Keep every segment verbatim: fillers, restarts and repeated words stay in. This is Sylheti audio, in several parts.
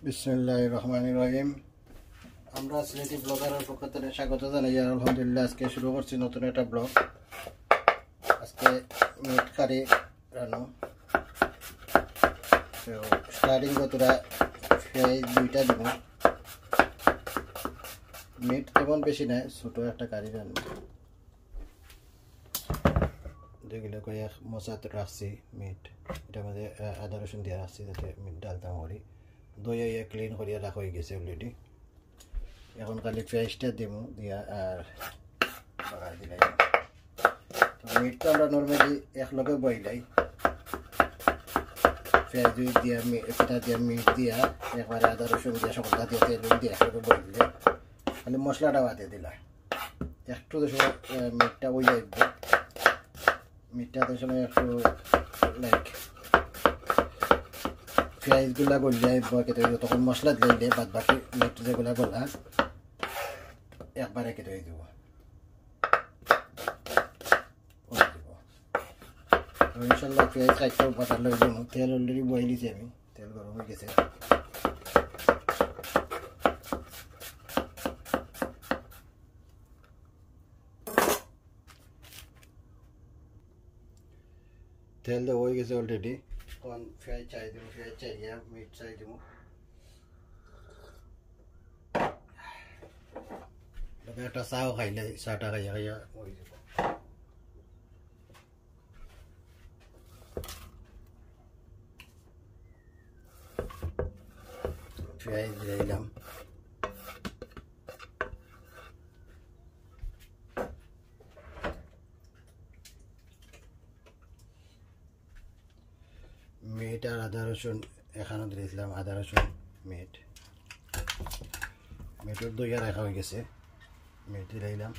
বিসমিল্লাহির রহমানির রহিম। আমরা সিলেটি ব্লগারের পক্ষ থেকে স্বাগত জানাই। আর আলহামদুলিল্লাহ, আজকে শুরু করছি নতুন একটা ব্লগ। আজকে মিট কারি রানো। তো স্টার্টিং কতটা, পেঁয়াজ দুইটা দিব। মিট তেমন বেশি নাই, ছোট একটা কারি রানো। দুই কিলো করে এক মশাত রাখছি মিট। এটার মধ্যে, আহ, আদা রসুন দিয়ে রাখছি, যাতে মিট ডালতাম করি। দই আইয়া ক্লিন করিয়া রাখা হয়ে গেছে অলরেডি। এখন খালি পেঁয়াজটা দিমু, দিয়া আর বাগার দিলাই। তো মিট তো আমরা নর্মালি এক লগে বইলাই, পেঁয়াজ দিয়া, মি-, এটা দিয়া, মিট দিয়া, একবারে আদা রসুন দিয়া, সকলটা দিয়া, তেল দিয়া এক লগে বইলে খালি মশলাটা বাদে দিলা। একটু তো সময়, আহ, মিটটা ওই যাইব, মিটটা তো সময় একটু, লাইক, পেঁয়াজগুলা গলিয়া আইব, কেটে দিব। তখন মশলা দিলে বাদ বাকি মিট যেগুলা গলা একবারে কেটে দিব। ওই দিব। তো ইনশাল্লাহ পেঁয়াজ কাটতে বাজার লই যাবো। তেল অলরেডি বয়েলিছি আমি, তেল গরম হয়ে গেছে। তেল দেওয়া হয়ে গেছে অলরেডি। এখন পেঁয়াজ চাই দিব, পেঁয়াজ চাই দিয়া মিট চাই দিব। তবে একটা চাও খাইলে, চাটা খাইয়া খাইয়া হয়ে যাবে। পেঁয়াজ দিলাম। মিট আর আদা রসুন এখানে দিয়েছিলাম, আদা রসুন মিট। মিটর দইয়া রাখা হয়ে গেছে, মিট দিলাইলাম।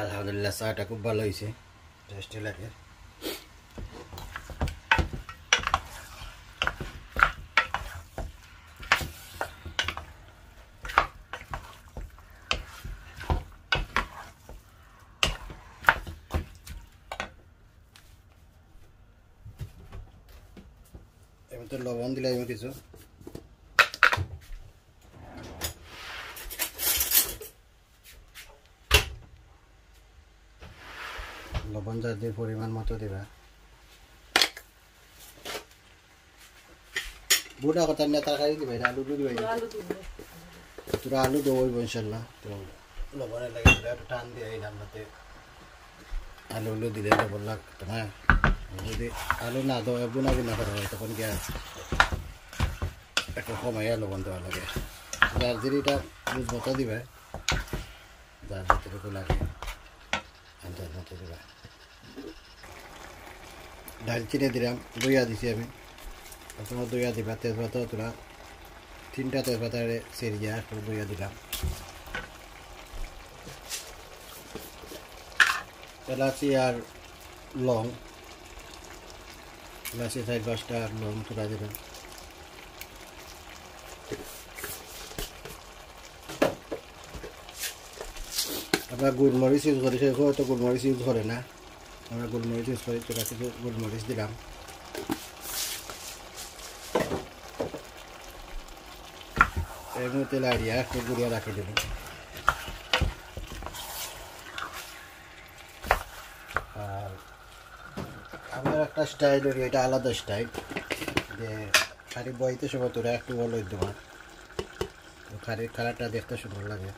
আলহামদুলিল্লাহ, চাটা খুব ভালো হয়েছে, টেস্টি লাগে। এবার তো লবণ দিলাম কিছু। লবণ যার যে পরিমাণ মতো দিবা। বুড়া কথা নিয়ে তরকারি দিবা, এটা আলু দিবা। আলু দিব। তোরা আলু দেবো ইনশাল্লাহ। তো লবণের লাগে তোরা একটু টান দিয়ে এই রান্নাতে আলু উলু দিলে লবণ লাগতো না। যদি আলু না দেওয়া, বুনা বুনা করা হয়, তখন কি আর একটু কমাইয়া লবণ দেওয়া লাগে। যার যেটা বুঝ মতো দিবে, যার যতটুকু লাগে আন্দাজ মতো দিবা। দারচিনি দিলাম, দইয়া দিছি আমি, আপনারা দইয়া দিবা। তেজপাতা তোরা তিনটা তেজপাতা ছেড়িয়া একটু দইয়া দিলাম। এলাচি আর লং, এলাচি চার পাঁচটা আর লং তুলা দিলাম। আমরা গোলমরিচ ইউজ করি, কেউ কেউ তো গোলমরিচ ইউজ করে না। আমরা গোলমরিচ ইউজ করি, তো কিছু গোলমরিচ দিলাম। এর মধ্যে লাড়িয়া একটু গুঁড়িয়া রাখি দেব। আর আমার একটা স্টাইল হলো, এটা আলাদা স্টাইল, যে খালি বইতে সময় তোরা একটু বলো দেওয়া, তো খালির কালারটা দেখতে সুন্দর লাগে।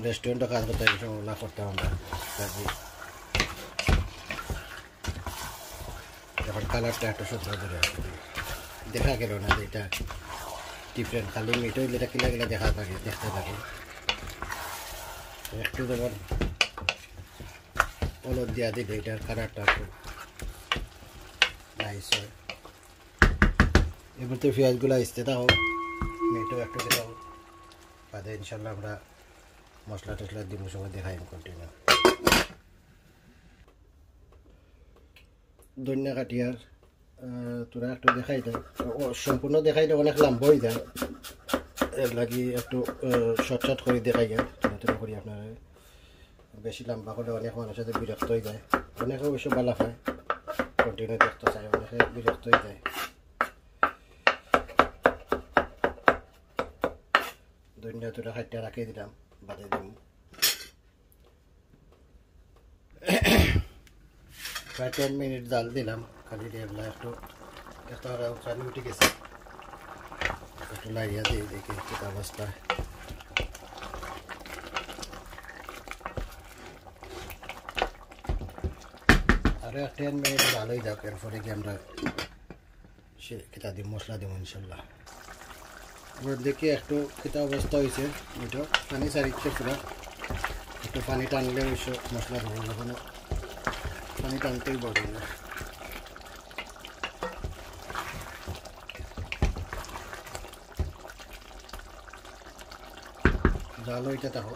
রেস্টুরেন্টে কাজ করতে, এই সময় ওগুলা করতাম আমরা। কাজে এখন কালারটা একটা সুন্দর করে আসে। দেখা গেল না যে এটা ডিফারেন্ট, খালি মিট হইলে এটা কিলা কিলা দেখা লাগে, দেখতে লাগে। একটু যেমন হলুদ দিয়া দিলে এটার কালারটা খুব নাইস হয়। এবার তো পেঁয়াজগুলা আসতে থাকো, মিটও একটু দিলাম, বাদে ইনশাল্লাহ আমরা মশলা টশলা দিব, সবাই দেখাই কন্টিনিউ। ধনিয়া কাটিয়ার আহ, থুড়া একটু দেখাই দেয়। ও, সম্পূর্ণ দেখাইলে অনেক লম্বা অই যায়, এর লাগি একটু, আহ, শর্ট শর্ট করি দেখাই আর থুড়া থুড়া করি আপনারা। বেশি লম্বা করলে অনেক মানুষ আছে বিরক্ত অই যায়, অনেকে অবশ্য ভালা পায়, কন্টিনিউ দেখতে চায়, অনেকে বিরক্ত অই যায়। ধনিয়া থুড়া কাটিয়া রাখি দিলাম, বাদে দিমু। প্রায় টেন মিনিট জাল দিলাম, খালি দেখলা একটু, একটা ওরা উঠানি উঠি গেছে, একটু লাড়িয়া দিয়ে দেখি কি অবস্থা। আরো এক টেন মিনিট জাল অই যাক, এরপরে কি আমরা সে কিতা দিমু, মশলা দিমু ইনশাল্লাহ। আমরা দেখি একটু কিতা অবস্থা অইছে, এটা পানি ছাড়িচ্ছে পুরা, একটু পানি টানলে অবশ্য মশলা ধরবো, যখন পানি টানতেই বড়। জাল অইতে থাকো,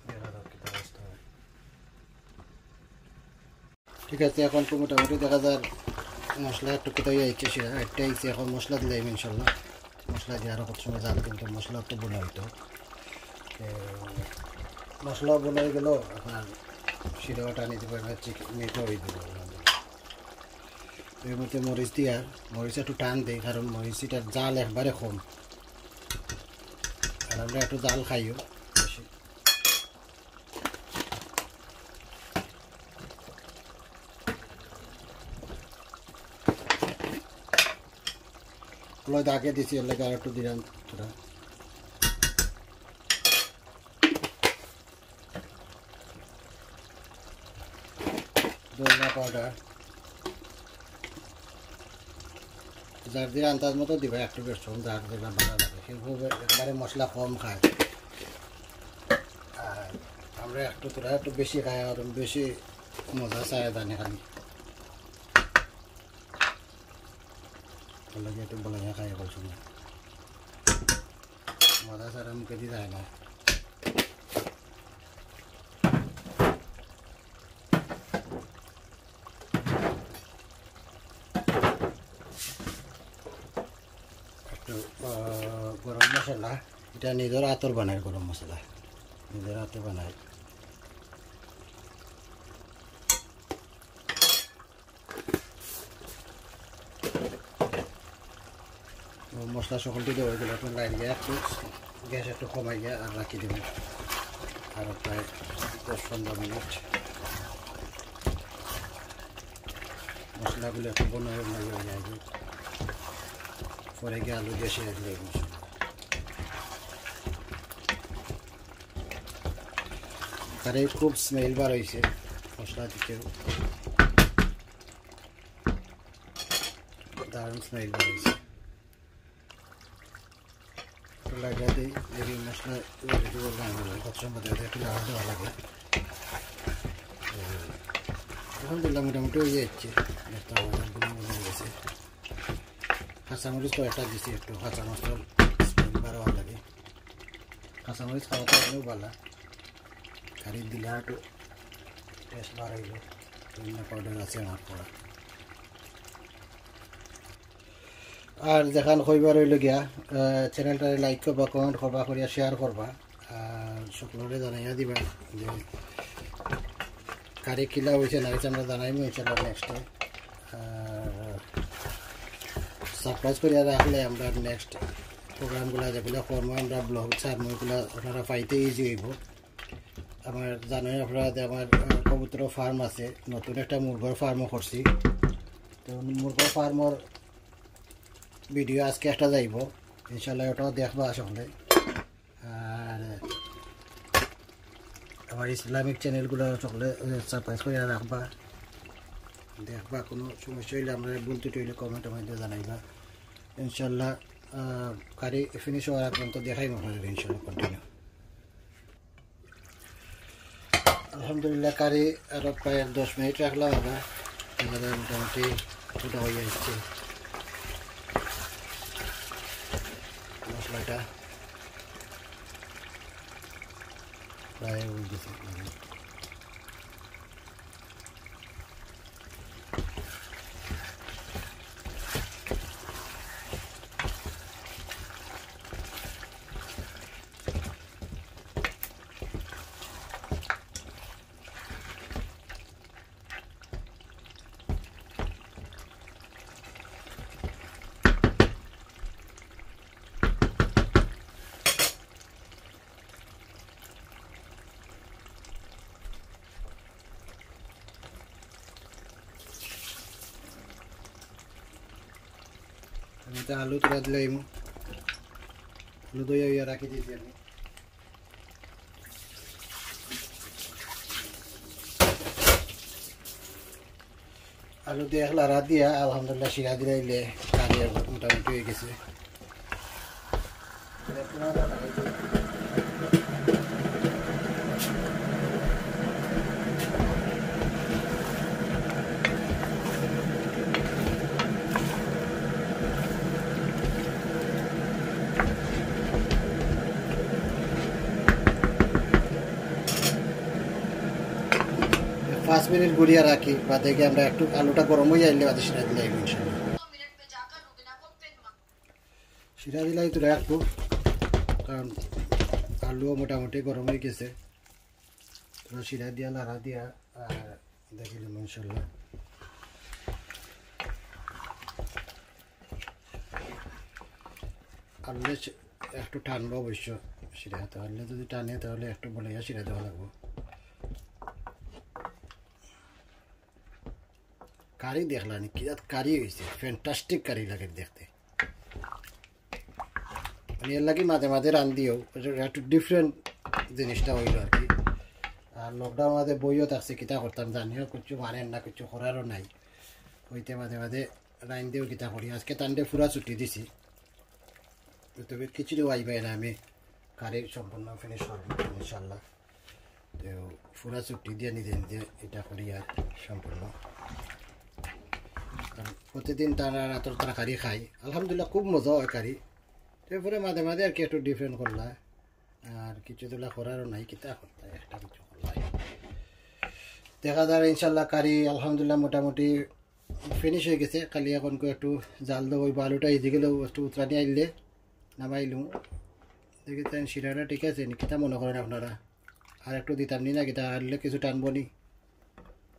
দেখা যাক কিতা অবস্থা হয়। ঠিক আছে, এখন তো মোটামুটি দেখা যার মশলা একটু কোথায় আইছে, সেটা একটা আইছে। এখন মশলা দিলাম ইনশাল্লাহ। মশলা দিয়ে আরো কত সময় জাল, কিন্তু মশলা তো বোনা হইতো। তো মশলা বোনা হয়ে গেল, আপনার শিরাও টানি দিবে, চিকেন মিটও হয়ে দিবে। এর মধ্যে মরিচ দিয়ে আর মরিচ একটু টান দেয়, কারণ মরিচ এটার জাল একবারে কম, আর আমরা একটু জাল খাইও বেশি। হলুদ আগে দিছি, এর লাগি আর একটু দিলাম থুড়া। ধনিয়া পাউডার। যার যে আন্দাজ মতো দিবা, একটু বেশি কম, যার যেটা ভালা লাগে। কেউ কেউ একবারে মশলা কম খায়, আর আমরা একটু থুড়া একটু বেশি খাই, আর বেশি মজা চায় জানি খালি। এর লাগি একটু বলে খাই বলছি না, মজা ছাড়া মুখে দিয়ে যায় না। একটু, আহ, গরম মশলা, এটা নিজের আতর বানাই গরম মশলা, নিজের আতর বানাই। তো মশলা সকলটি দেওয়া হয়ে গেল, এখন লাইট দিয়ে একটু গ্যাস একটু কমাই গিয়ে আর রাখি দেবো আরও প্রায় দশ পনেরো মিনিট। মশলাগুলো একটু বনা হয়ে যাবে, পরে গিয়ে আলু দিয়ে সেরে দিলে মশলা। আরে খুব স্মেল বার হয়েছে মশলা দিতেও, দারুণ স্মেল বার হয়েছে। লাগা দিই, দেখি মশলা ready করলে আমি বলবো, কত সময় ধরে একটু লাগা দেওয়া লাগে। আলহামদুলিল্লাহ, মোটামুটি হয়ে যাচ্ছে, একটা অনেকগুলো মনে হয়ে গেছে। কাঁচামরিচ কয়েকটা দিছি, একটু কাঁচা মশলার স্মেল বার হওয়ার লাগে। কাঁচামরিচ খাওয়াতে অনেক ভালো, কারি দিলে একটু টেস্ট বার হইব। ধনিয়া পাউডার আছে আমার করা। আর যেখান কইবার রইল গিয়া, আহ, চ্যানেলটারে লাইক করবা, কমেন্ট করবা, করিয়া শেয়ার করবা, আর সকলরে জানাইয়া দিবা যে কারি কিলা হয়েছে না হয়েছে আমরা জানাইমু ইনশাল্লাহ নেক্সটে। আর সাবস্ক্রাইব করিয়া রাখলে আমরা নেক্সট প্রোগ্রামগুলা যেগুলা করবো, আমরা ব্লগ ছাড়বো, ওগুলা আপনারা পাইতে ইজি হইব। আমার জানেন আপনারা যে আমার, আহ, কবুতর ফার্ম আছে, নতুন একটা মুরগর ফার্মও করছি। তো মুরগর ফার্মর ভিডিও আজকে একটা যাইব, ইনশাল্লাহ ওটাও দেখবা সকলে। আর আমার ইসলামিক চ্যানেলগুলো সকলে, আহ, সাবস্ক্রাইব করে রাখবা, দেখবা। কোনো সমস্যা হইলে আমরা ভুল ত্রুটি হইলে কমেন্টের মধ্যে জানাইবা। ইনশাল্লাহ, আহ, কারি ফিনিশ হওয়ার আগ পর্যন্ত দেখাই মনে হয় ইনশাল্লাহ কন্টিনিউ। আলহামদুলিল্লাহ, কারি আরো প্রায় দশ মিনিট রাখলাম আমরা। আমাদের মোটামুটি ফুটা হয়ে যাচ্ছে মশলাটা, প্রায় হয়ে গেছে। তা আলু তুলা দিলাইমু। আলু ধইয়া ইয়া রাখি দিছি আমি। আলু দিয়া এক লাড়া দিয়া আলহামদুলিল্লাহ শিরা দিলাইলে কারি মোটামুটি অই গেছে। পাঁচ মিনিট গুড়িয়া রাখি, বাদে গিয়া আমরা একটু আলুটা গরম অইয়া আইলে বাদে শিরা দিলাইমু ইনশাল্লাহ। শিরা দিলাই তো একটু, কারণ আলুও মোটামুটি গরম অই গেছে। তো শিরা দিয়া লাড়া দিয়া আর দেখিলাম ইনশাল্লাহ। আলু একটু টানবো অবশ্য শিরা, তাহলে যদি টানে তাহলে একটু বলে শিরা দেওয়া লাগবো। কারি দেখলানি কি জাত কারি অইছে, ফ্যান্টাস্টিক কারি লাগে দেখতে। মানে এর লাগি মাঝে মাঝে রান্ধিও, একটু ডিফারেন্ট জিনিসটা অইলো আর কি। আর লকডাউন মাঝে বইও থাকছি, কিতা করতাম জানিও, কিচ্ছু মানেন না, কিচ্ছু করারও নাই। অইতে মাঝে মাঝে রান্ধিও কিতা করি। আজকে তানরে পুরা ছুটি দিছি, তো তবে খিচুড়ি ওয়াই পাই না, আমি কারি সম্পূর্ণ ফিনিশ করবো ইনশাল্লাহ। তো পুরা ছুটি দিয়া নিজে নিজে এটা করি আর সম্পূর্ণ। কারণ প্রতিদিন তারা রাতের তরকারি খাই, আলহামদুলিল্লাহ খুব মজা হয় কারি। তো এরপরে মাঝে মাঝে আর কি একটু ডিফারেন্ট করলা, আর কিছু দিলা করারও নাই, কিতা করতা একটা কিছু করলাই। দেখা যার ইনশাল্লাহ কারি আলহামদুলিল্লাহ মোটামুটি ফিনিশ অই গেছে। খালি এখন কই একটু জাল দেবো, ওই আলুটা এই দিকে একটু উতরানি আইলে নামাইলু। দেখি তাই শিরাটা ঠিক আছে নি, কিতা মনে করেন আপনারা? আর একটু দিতাম নি না কিতা, আনলে কিছু টানবো নি?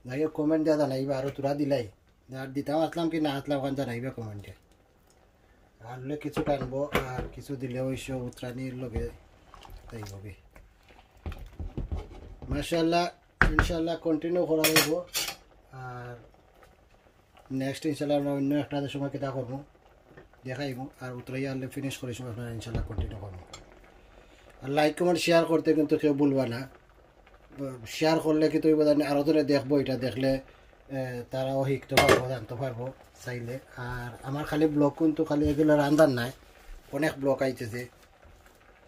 যাই হোক, কমেন্ট দিয়া জানাইবা, আরো তোরা দিলাই। আর দিতাম আসলাম কি না আসলাম, ওখান জানাইবা কমেন্টে। আনলে কিছু টানবো, আর কিছু দিলে অবশ্য উতরানির লগে তাই হবে। মাশাআল্লাহ, ইনশাআল্লাহ কন্টিনিউ করা যাইব। আর নেক্সট ইনশাআল্লাহ আমরা অন্য একটা সময় কিতা করবো, দেখাইবো। আর উতরাইয়া আনলে ফিনিশ করি সময় আপনারা ইনশাআল্লাহ কন্টিনিউ করবো। আর লাইক, কমেন্ট, শেয়ার করতে কিন্তু কেউ ভুলবা না। শেয়ার করলে কিন্তু ওই বাজার আরো ধরে দেখবো, এটা দেখলে এ, তারাও শিখতে পারবো, জানতে পারবো চাইলে। আর আমার খালি ব্লগ কিন্তু খালি এগুলো রান্ধার নাই, অনেক ব্লগ আইতেছে।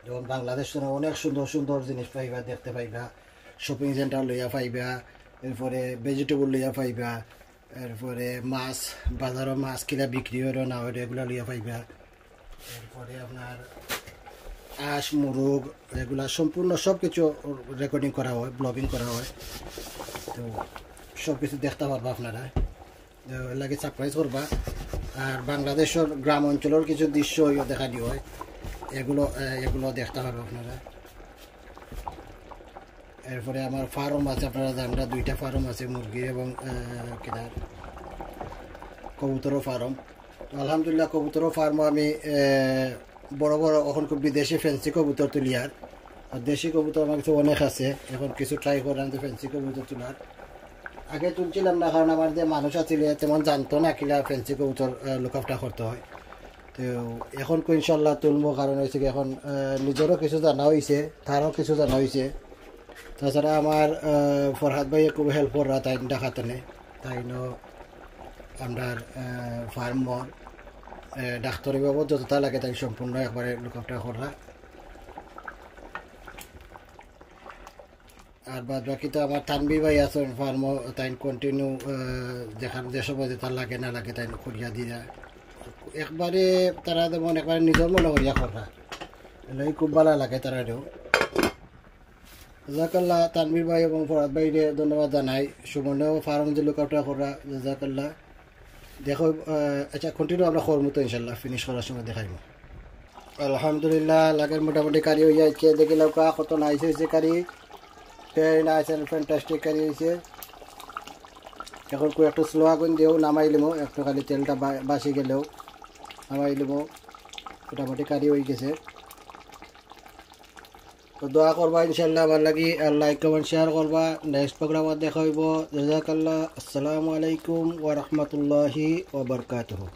যেমন বাংলাদেশ তো অনেক সুন্দর সুন্দর জিনিস পাইবা, দেখতে পাইবা, শপিং সেন্টার লইয়া পাইবা, এরপরে ভেজিটেবল লইয়া পাইবা, এরপরে মাছ, বাজারও মাছ কিলা বিক্রি হইল না হইল এগুলা লইয়া পাইবা। এরপরে আপনার আঁশ, মুরগ, এগুলা সম্পূর্ণ সব কিছু রেকর্ডিং করা হয়, ব্লগিং করা হয়। তো সব কিছু দেখতে পারবা আপনারা। তো এর লাগি সারপ্রাইজ করবা। আর বাংলাদেশের গ্রাম অঞ্চলের কিছু দৃশ্য ইয়ে দেখা দিও হয়, এগুলো, এ, এগুলো দেখতে পারবা আপনারা। এরপরে আমার ফার্ম আছে, আপনারা জানরা দুইটা ফার্ম আছে, মুরগি এবং, এ, কিনা কবুতরও ফার্ম। তো আলহামদুলিল্লাহ কবুতরও ফার্ম আমি, এ, বড় বড় এখন খুব বিদেশি ফ্যান্সি কবুতর তুলিয়ার। আর দেশি কবুতর আমার কাছে অনেক আছে, এখন কিছু ট্রাই করলাম যে ফ্যান্সি কবুতর তুলার। আগে তুলছিলাম না, কারণ আমার যে মানুষ আছিল তেমন জানতো না কিলা ফ্যান্সি কবুতর, এ, লুক আফটার করতে হয়। তো এখন কো ইনশাল্লাহ তুলবো, কারণ হয়েছে কি এখন, এ, নিজেরও কিছু জানা হয়েছে, তারও কিছু জানা হয়েছে। তাছাড়া আমার, এ, ফরহাদ ভাইয়ে খুব হেল্প কররা তাই ডাকাতনে, তাই ন আমরার, এ, ফার্মর, এ, ডাক্তারি বাবদ যতটা লাগে তাই সম্পূর্ণ একবারে লুক আফটার কররা। আর বাদ বাকি তো আমার তানভীর ভাই আছেন ফার্মও, তাই কন্টিনিউ, আহ, যেখান যে সময় যেটা লাগে না লাগে তাই করিয়া দিয়া একবারে তারা যেমন একবারে নিজের মনে করিয়া কররা, এলাই খুব ভালো লাগে তারারেও। জাজাকাল্লাহ তানভীর ভাই এবং ফরহাদ ভাইরে ধন্যবাদ জানাই। সুমনেও ফার্ম যে লুক আফটার কররা, জাজাকাল্লাহ। দেখো, আহ, আচ্ছা, কন্টিনিউ আমরা করবো তো ইনশাল্লাহ, ফিনিশ করার সময় দেখাইবো। আলহামদুলিল্লাহ, লাগের মোটামুটি কারি হইয়া আইছে। দেখি লউকা কত নাইস হইছে কারি। ভেরি নাইস এন্ড ফ্যান্টাস্টিক কারি হইছে। এখন কই একটু স্লো আগুন দিও, নামাই লিমু, একটু খালি তেলটা বা-, বাসি গেলেও নামাই লিমু। মোটামুটি কারি হই গেছে। তো দোয়া করবা ইনশাল্লাহ আমার লাগি, আর লাইক, কমেন্ট, শেয়ার করবা। নেক্সট প্রোগ্রামে দেখা হইব। জাজাকাল্লাহ। আসসালামু আলাইকুম ওয়া রাহমাতুল্লাহি ওয়া বারাকাতুহু।